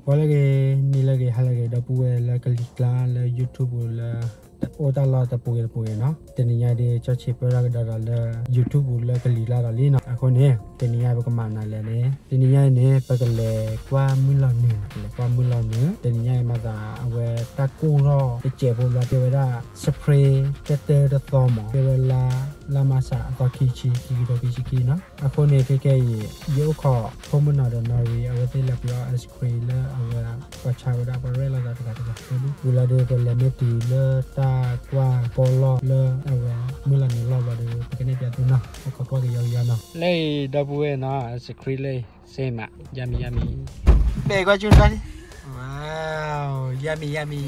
ဂီၤလၢအဂ့ၤ, နံၤလၢအဂ့ၤ, ဟါလၢအဂ့ၤ, ဒီပုၢ်ဝဲၢ်လၢကလံၤကျါလၢ YouTube ပူၤလၢ တအိၣ်တၢ်လီၢ်တပူၤဂ့ၤတပူၤဂ့ၤနီၤ, တနံၤညါဒုး ကၠီဆံးပၢၢ်ထီၣ်ကဒီးဒီးလၢ YouTube ပူၤလၢကလံၤကျါ ဒီးလံနီၤ. အဃိန့ၣ် တနံၤညါပကမၤနၤလဲၣ်န့ၣ်, တနံၤညါအံၤန့ၣ် ပကလဲၤကွၢ်မုၢ်လီၤနုာ်နီၤ, ပလဲၤကွၢ်မုၢ်လီၤနုာ်. တနံၤညါအံၤမၤသးအဝဲတၢ်ကိၢ်ထီၣ်တစဲးဖိဘျီ တဲဝဲဒၣ် spring တၢတၢတသီမး, တဲဝဲလါ, လါမၢ်ၡးအသီခံဆံ, ခံကထိခံဆံခံနီၤ. အဃိန့ၣ် ခဲခဲအံၤ ယအိၣ်ခိးဖိမုၣ်နီၤဒီးနီၢ်ရံ အဝဲသ့ၣ်လဲၤပှ့ၤအီၣ် ice cream လၢအဝဲ ပှၤဆါဝဲဒၣ် ပှၤရဲၣ်လိာ်သးတဂၤတဂၤ ပူၤလီၤဒီး ပလဲၤမ့ၢ်တုၤလၢတၢ်ကွၢ်ပီလီၢ်လၢအဝဲ မုၢ်လီၤနုာ်လီၢ်ဘျီဒီး ပကနဲၣ်ပၠးသုနီၤ, အိၣ်ခိးကွၢ်ကယီကယီနီၤ. လၢအံၤ ဒီပုၢ်ဝဲၢ်နီၤ, ice cream လၢအံၤ စ့မး, yummy yummy, ပဲာ်ကွၢ်ကၠူနီၤ, wow, yummy yummy,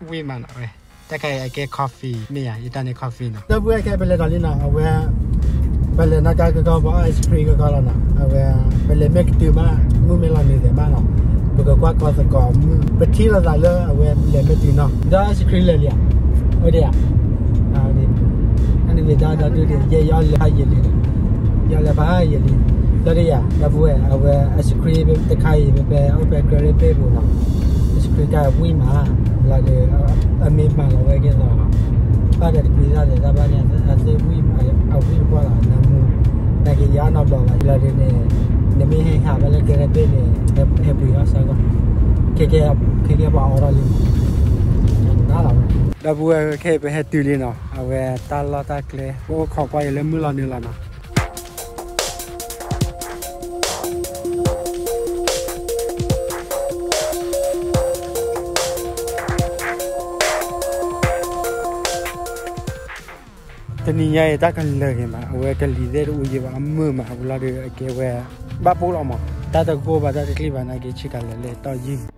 ဝံၣ်မးနီၤဝဲ, တၢ်ခါအံၤအကဲ coffee မ့ၢ်ဧါ, ယတၢ်န့ၣ် coffee နီၤ. ဒီပုၢ်ဝဲၢ် ခဲအံၤပလဲၤဒီးလံနီၤ, အဝဲ ပလဲၤနီၣ်ကါကကီ ပအီၣ် ice cream ကကီလီၤနီၤ, အဝဲ ပလဲၤမ့ၢ်ကတုၤမး မုၢ်မ့ၢ်လီၤနုာ်သ့ၣ်မးနီၤ, ပကကွၢ်ကီသကိးမုၢ်, ပထံၣ်လိာ်သးလၢအဝဲလဲၤမ့ၢ်တုၤနီၤ, ဒီး ice cream လဲၤလံဧါ, အိၣ်ဒံးဧါ, အန့ၣ်မ့ၢ်တၢ်ဒီဒူၣ်ဒံး, ယဲယအီၣ်လဲၤဖးယံာ်လံ, ယအီၣ်လဲၤဖးယံာ်လံ, ဒီးဒံးဧါ, ဒီပုၢ်ဝဲၢ် အဝဲ ice cream တခါအံၤ ပပဲအိၣ်ဖဲ Granite Bay ပူၤနီၤ, ice cream တခါဝံၣ်မး, လီၤဒီး အမ့ၢ်မၤလီၤဝဲက့ၤလီၤ, ဘၣ်ဒီးတကွံသၣ်သ့ၣ်တၢ်ဘၣ်န့ၣ် အသ့ၣ်ဝံၣ်, အဝံၣ်တပှၢ်လီၤ နၢမူ, နာ်က့ၤယအီၣ်နီတဘျီဘၣ်, လီၤဒ်န့ၣ် နမ့ၢ်ဟဲဟးဘၣ်လၢ Granite Bay န့ၣ်, ဟဲပှ့ၤအီၣ်စ့ၢ်ကီး, ခဲကဲ, ခဲကဲပှၤအိးထီၣ်လံမး, တၢ်လီၤဝဲ, ဒီပုၢ်ဝဲၢ် ခဲအံၤပဟဲတုၤလံနီၤ, အဝဲတၢ်လီၢ်တၢ်ကျဲ ပအိၣ်ခိးကွၢ်အံၤလၢမုၢ်လီၤနုာ်လီၤနီၤ. တနံၤညါအံၤ တၢ်ကလၢာ်ဂ့ၤမး, အဝဲကလံၤသ့ၣ်တအူယံၤဘၣ် အမုာ်မး, အဝဲလီၤဒီးအကဲဝဲ ဘၣ်ပူၣ်လီၤမး, တၢ်တဂိၢ်ဘၣ် တၢ်တကျံၣ်ဘၣ် နာ်က့ၤဆ့ကၤလၢာ်လၢတီၢ်ယံာ်မး.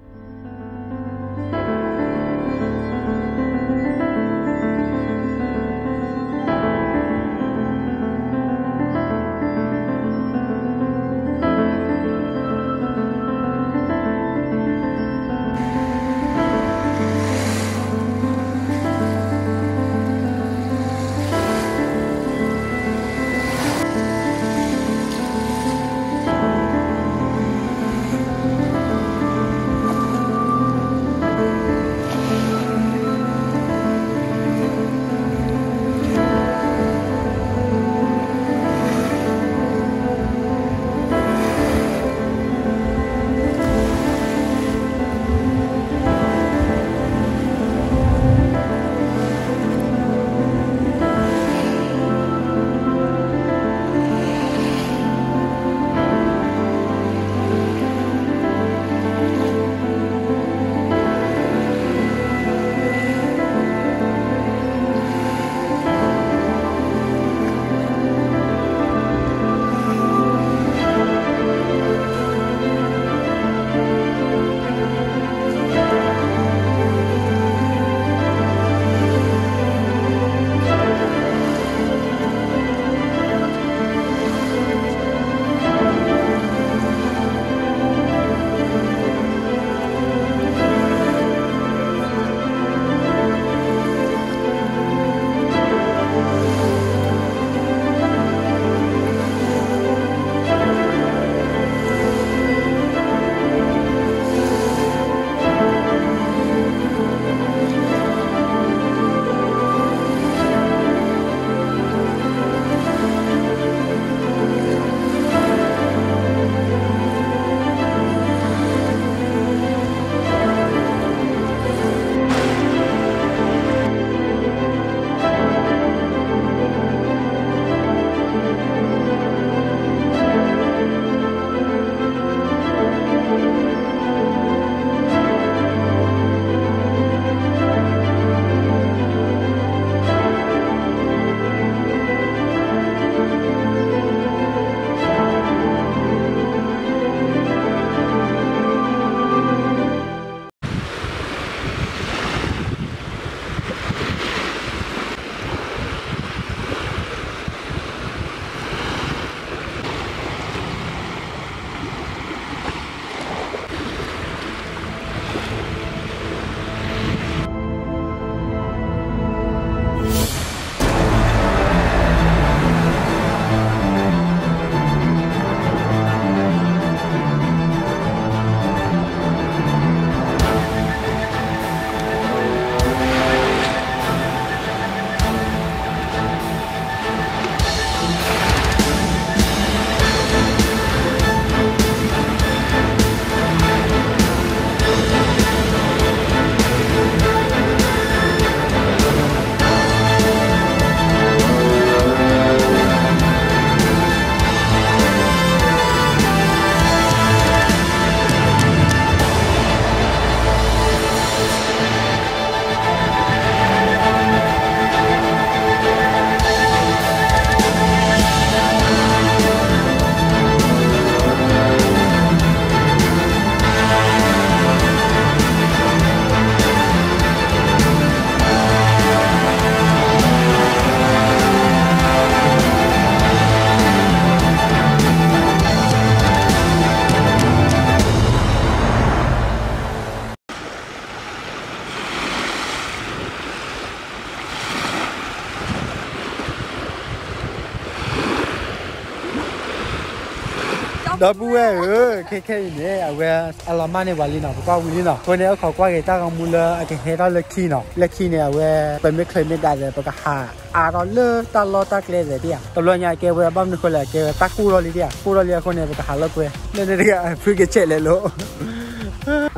ဒီပုၢ်ဝဲၢ်ဧၢ, ခဲခဲအံၤန့ၣ် အဝဲအလီၤမၢ်န့ၢ်ပှၤလံနီၤ, ပကွၢ်ဝံၤလံနီၤ. အဃိန့ၣ် အိၣ်ခိးကွၢ်က့ၤတၢ်ဂီၤမူလၢအကဟဲထီၣ်လၢခံနီၤ. လၢခံန့ၣ် အဝဲ ပမ့ၢ်ချုးမ့ၢ်ဒါဒီး ပကဟးအါထီၣ်လၢတၢ်လီၢ်တၢ်ကျဲသ့ၣ်ဧါ. တဘျီညါအကဲဝဲဘၣ်မနုၤဃိလဲၣ်, အကဲဝဲတၢ်ကိၢ်ထီၣ်လံဧါ, ကိၢ်ထီၣ်လံအဃိန့ၣ် ပကဟးလီၤကွဲ လၢန့ၣ်တဂၤ ဖုကဆဲးလဲၤလိာ်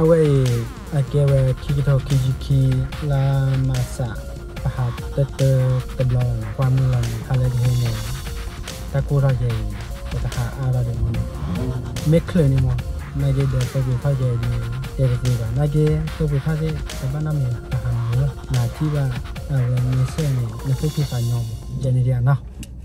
အဝဲအံၤ အကဲဝဲခံကထိခံဆံခံ လါမၢ်ၡး ပဟးတၢၢ်တၢၢ်တဘျီလီၤန့ၣ်, ကွၢ်မုၢ်လီၤန့ၣ် ခါလၢကဟဲန့ၣ် တၢ်ကိၢ်ထီၣ်ယဲအံၤ ပကဟးအါထီၣ်ဒံးမ့ၢ်န့ၣ်, မ့ၢ်ချုးန့ၣ်မး, နာ်က့ဒီးသိပှ့ၤထီၣ်ယဲအံၤဒုး တဲတသ့ဘၣ်. နာ်က့ သိပှ့ၤထီၣ်သ့ၣ် တဘၣ်နီတမံၤဘၣ်, ပဟးမုာ်လီၤ. နထံၣ်ဘၣ် အဝဲမ့ၢ်စဲးန့ၣ် နသူၣ်ဖှံသးညီမး, ယဲန့ၣ်ဒံးဧါနီၤ.